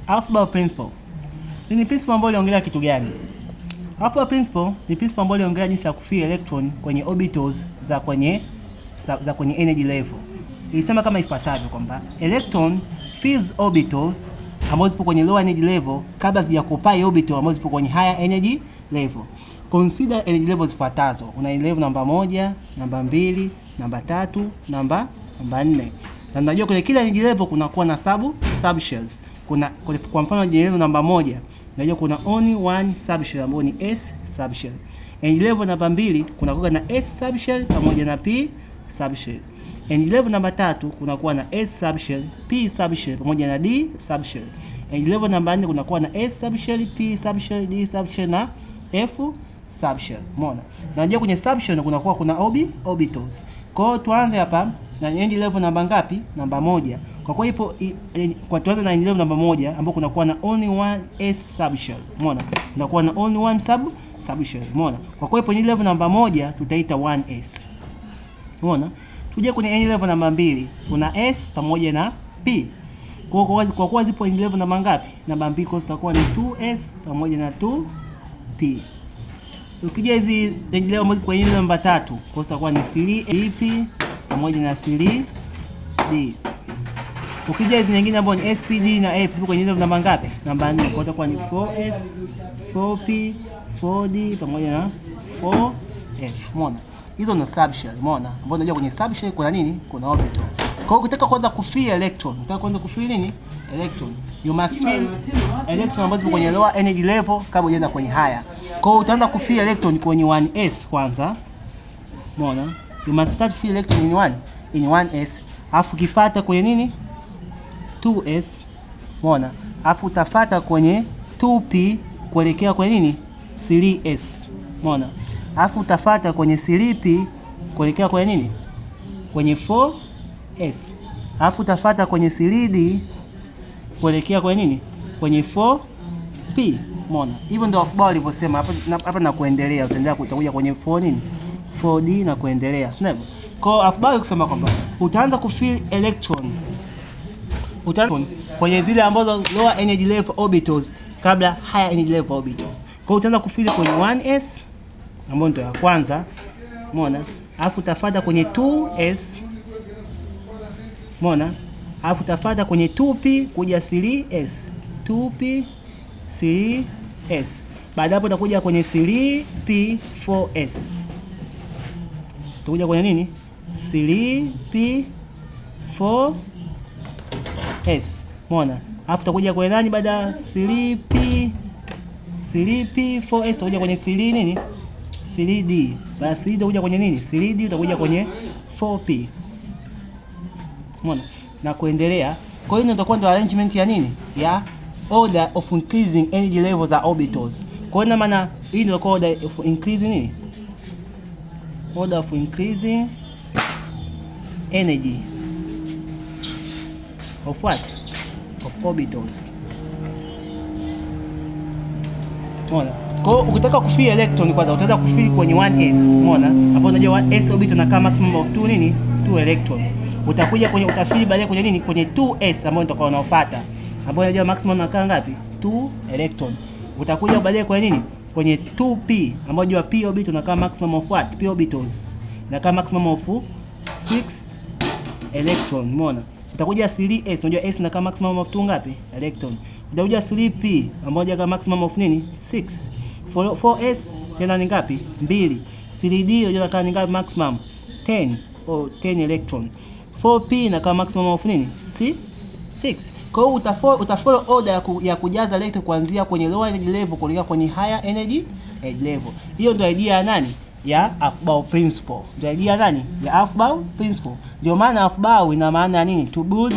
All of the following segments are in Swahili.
Aufbau principle. Ni principle ambayo iliongelea kitu gani? Aufbau principle ni principle ambayo iliongelea jinsi ya kufill electron kwenye orbitals za kwenye energy level. Ilisema kama ifuatavyo kwamba electron fills orbitals ambazo zipo kwenye lower energy level kabla hazijaoccupy orbital ambazo zipo kwenye higher energy level. Consider energy levels zifuatazo. Una level namba 1, namba 2, namba 3, namba 4. Na unajua kwenye kila energy level kuna kuwa na subshells. Kuna kwa mfano energy level namba 1, unajua kuna only one subshell ambayo ni S subshell. Energy level namba 2 kuna kuwa na S subshell pamoja na P subshell. Energy level namba 3 kuna kuwa na S subshell, P subshell pamoja na D subshell. Energy level namba 4 kuna kuwa na S subshell, P subshell, D subshell na F subshell. Umeona? Na unajua kwenye subshell kuna kuwa kuna orbitals. Kwa hiyo tuanze hapa na energy level namba ngapi? Namba 1. Kwa kuwa ipo kwa tuanze na energy level namba 1 ambapo kuna kuwa na only one S subshell. Umeona? Kuna kuwa na only one subshell. Umeona? Kwa kuwa ipo energy level namba 1 tutaita 1S. Umeona? Tuje kwenye energy level namba 2, kuna S pamoja na P. Kwa kuwa zipo energy level namba ngapi? Namba 2, kwa tutakuwa ni 2S pamoja na 2P. Ukija hizi energy level ambazo kwenye namba 3, kwa tutakuwa ni 3P pamoja na 3D. Ukija hizi nyingine ambazo ni S, P, D na F zipo kwenye level namba ngapi? Namba 4, kwa tutakuwa ni 4S, 4P, 4D pamoja na 4F. Umeona? Hizo ni subshell, umeona? Ambapo unajua kwenye subshell kuna nini? Kuna orbital. Kwa hiyo ukitaka kwanza kufill electron, unataka kwanza kufill nini? Electron. You must fill electron ambazo zipo kwenye lower energy level kabla hujaenda kwenye higher. Kwa hiyo utaanza kufill electron kwenye 1s kwanza. Umeona? You must start fill electron in 1s. Alafu kifuata kwenye nini? 2s. Umeona? Alafu utafuata kwenye 2p kuelekea kwenye nini? 3s. Umeona? Alafu utafuata kwenye 3p kuelekea kwenye nini? Kwenye 4s. Alafu utafuata kwenye 3d kuelekea kwenye nini? Kwenye 4p. Umeona? Hivyo ndio Aufbau alivyosema hapa hapa na kuendelea, utaendelea kutakuja kwenye 4 nini? 4d na kuendelea. Sio hivyo? Kwa Aufbau kusema kwamba utaanza kufill electron utaanza kwenye zile ambazo lower energy level orbitals kabla higher energy level orbital. Kwa utaanza kufill kwenye 1s ambayo ndio ya kwanza. Umeona? Alafu utafuata kwenye 2s. Umeona? Alafu utafuata kwenye 2p kuja 3s. 2p 3s. Baada hapo utakuja kwenye 3p 4s. Utakuja kwenye nini? 3p 4s. Umeona? Alafu utakuja kwenye nani baada 3p 4s utakuja kwenye 3 nini? 3D. Basi 3D utakuja kwenye nini? 3D utakuja kwenye 4P. Umeona? Na kuendelea. Kwa hiyo itakuwa ndio arrangement ya nini? Ya order of increasing energy levels za orbitals. Kwa hiyo maana hii ndio order of increasing nini? Order of increasing energy of what? Of orbitals. Umeona? Kwa hiyo ukitaka kufill electron kwanza utaanza kufill kwenye 1s. Umeona? Hapo unajua 1s orbital na kama maximum of 2 nini? 2 electron. Utakuja kwenye utafill baadaye kwenye nini? Kwenye 2s ambayo nitakuwa unaofuata. Ambayo unajua maximum inakaa ngapi? 2 electron. Utakuja baadaye kwenye nini? Kwenye 2p ambayo unajua p orbital inakaa maximum of what? P orbitals. Inakaa maximum of 6 electron. Umeona? Utakuja 3s, unajua s inakaa maximum of 2 ngapi? Electron. Utakuja 3p ambayo unajua maximum of nini? 6. 4s tena ni ngapi? 2. 3d unajua inakaa ni ngapi maximum? 10 or 10 electron. 4p inakaa maximum of nini? 6. Kwa hiyo utafollow order ya kujaza electron kuanzia kwenye lower energy level kuelekea kwenye higher energy level. Hiyo ndio idea ya nani? Ya Aufbau principle. Ndio idea nani? Ya Aufbau principle. Ndio maana Aufbau ina maana ya nini? To build,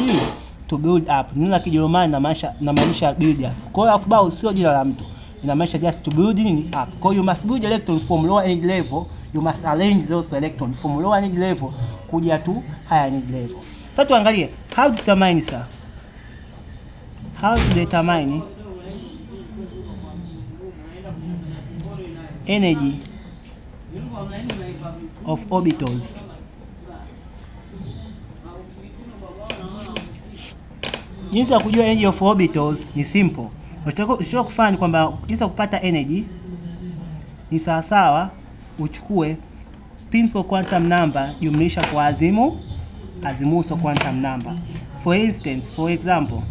to build up. Neno la Kijerumani inamaanisha build up. Kwa hiyo Aufbau sio jina la mtu. Inamaanisha just to build nini? Up. Kwa hiyo you must build electron from lower energy level, you must arrange those electron from lower energy level kuja to higher energy level. Sasa tuangalie how to determine sir. How to determine energy of orbitals. Jinsi ya kujua energy of orbitals ni simple. Unachotaka kufanya ni kwamba jinsi ya kupata energy ni sawa sawa uchukue principal quantum number jumlisha kwa azimuthal quantum number. For instance, for example,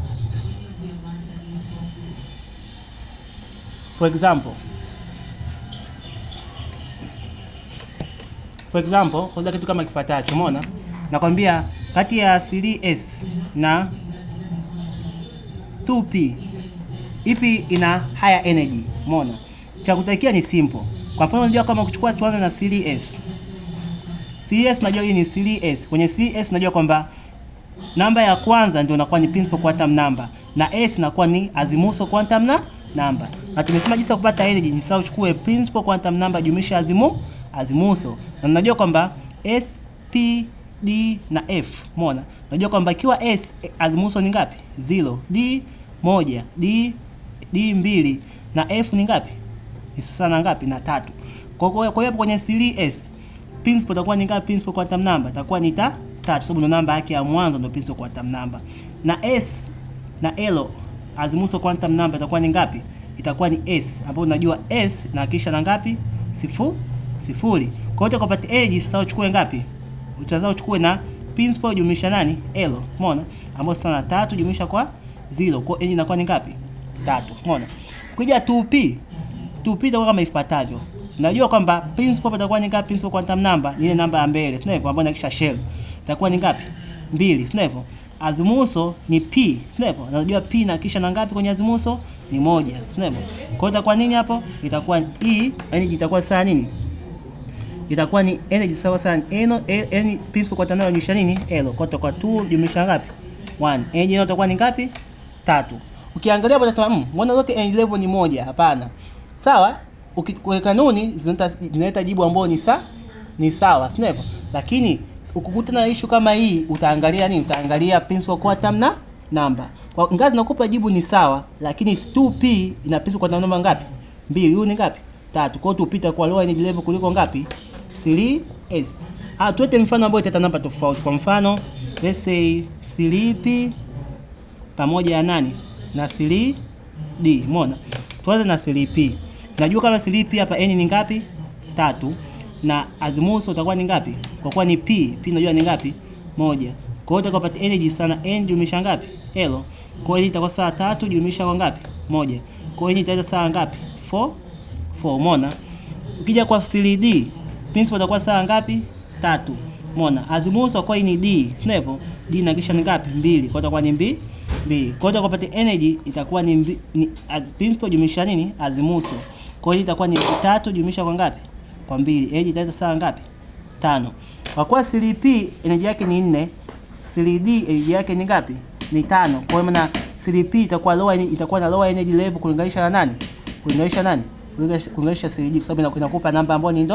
kwa kitu kama kifuatacho, umeona? Nakwambia kati ya 3s na 2p ipi ina higher energy? Umeona? Cha kutakia ni simple. Kwa mfano unajua kama kuchukua tuanze na 3s. 3s unajua hii ni 3s. Kwenye 3s unajua kwamba namba ya kwanza ndio inakuwa ni principal quantum number na s inakuwa ni azimuthal quantum number. Na tumesema jinsi ya kupata energy ni sawa uchukue principal quantum number jumlisha azimuthal. Na unajua kwamba s, p, d na f. Umeona? Unajua kwamba ikiwa s azimuthal ni ngapi? 0, d 1, d 2 na f ni ngapi? Ni sasa na ngapi? Na 3. Kwa hiyo kwenye 3s principal itakuwa ni ngapi? Principal quantum number itakuwa ni 3 sababu ndo namba yake ya mwanzo ndio principal quantum number. Na s na l azimuthal quantum number itakuwa ni ngapi? Itakuwa ni s, ambapo unajua s na kisha na ngapi? 0. Kwa hiyo ukapata energy sasa uchukue ngapi? Utazao uchukue na principal jumlisha nani? L. Umeona? Ambapo sasa na 3 jumlisha kwa 0. Kwa hiyo energy inakuwa ni ngapi? 3. Umeona? Ukija 2p, 2p itakuwa kama ifuatavyo. Najua kwamba principal itakuwa ni ngapi? Principal quantum number ni ile namba ya mbele, sio hivyo? Ambayo inakisha shell. Itakuwa ni ngapi? 2, sio hivyo? Azimuthal ni p, sio hivyo? Najua p na kisha na ngapi kwenye azimuthal? Ni 1, sio hivyo? Kwa hiyo itakuwa nini hapo? Itakuwa e, energy itakuwa sawa nini? Itakuwa ni energy sawa sawa n principal quantum number jumlisha nini? L. Kwa hiyo itakuwa 2 jumlisha ngapi? 1. Energy itakuwa ni ngapi? 3. Ukiangalia hapo utasema mbona zote energy level ni moja? Hapana. Sawa? Kwa kanuni zinaleta jibu ambalo ni sawa, sio hivyo? Lakini ukikutana na issue kama hii utaangalia nini? Utaangalia principal quantum number. Kwa ngazi nakupa jibu ni sawa, lakini 2p ina principal quantum number ngapi? 2. Huyu ni ngapi? 3. Kwa hiyo 2p itakuwa lower energy level kuliko ngapi? 3s. Tuwete mfano ambao italeta namba tofauti. Kwa mfano, let's say 3p pamoja na nani? Na 3d. Umeona? Tuanze na 3p. Najua kama 3p hapa n ni ngapi? 3. Na azimuthal itakuwa ni ngapi? Kwa kuwa ni p, p najua ni ngapi? 1. Kwa hiyo utakapata energy sana n jumlisha ngapi? L. Kwa hiyo itakuwa sawa 3 jumlisha kwa ngapi? 1. Kwa hiyo itaweza sawa ngapi? 4. 4. Umeona? Ukija kwa 3d, principal itakuwa sawa ngapi? 3. Umeona? Azimuthal kwa ni d, sio hivyo? D na kisha ni ngapi? 2. Kwa hiyo itakuwa ni 2. Kwa hiyo utakapata energy itakuwa ni principal jumlisha nini? Azimuthal. Kwa hiyo itakuwa ni 3 jumlisha kwa ngapi? Kwa 2. Energy itaweza sawa ngapi? 5. Kwa kuwa 3p energy yake ni 4, 3d energy yake ni ngapi? Ni 5. Kwa hiyo maana 3p itakuwa lower, itakuwa na lower energy level kulinganisha na nani? Kulinganisha nani? Kulinganisha 3d kwa sababu inakupa namba ambayo ni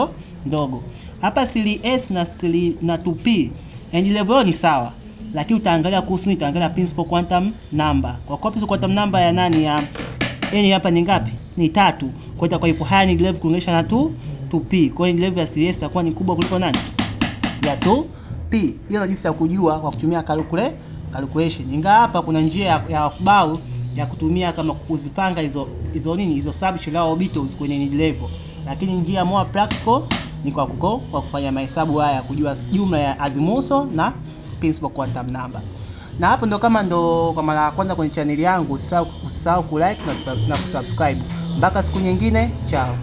ndogo. Hapa 3s na 3 na 2p energy level ni sawa. Lakini utaangalia kuhusu ni utaangalia principal quantum number. Kwa kuwa principal quantum number ya nani ya n hapa ni ngapi? Ni 3. Kwa hiyo itakuwa ipo higher energy level kulinganisha na 2p. Kwa hiyo level ya 3s itakuwa ni kubwa kuliko nani? Ya 2p. Hiyo ndio jinsi ya kujua kwa kutumia calculation. Ingawa hapa kuna njia ya Aufbau ya kutumia kama kuzipanga hizo nini hizo subshell au orbitals kwenye energy level. Lakini njia more practical ni kwa kufanya mahesabu haya kujua jumla ya azimuthal na principal quantum number. Na hapo ndo kama ndo kwa mara ya kwanza kwenye channel yangu, usisahau kulike na kusubscribe. Mpaka siku nyingine, ciao.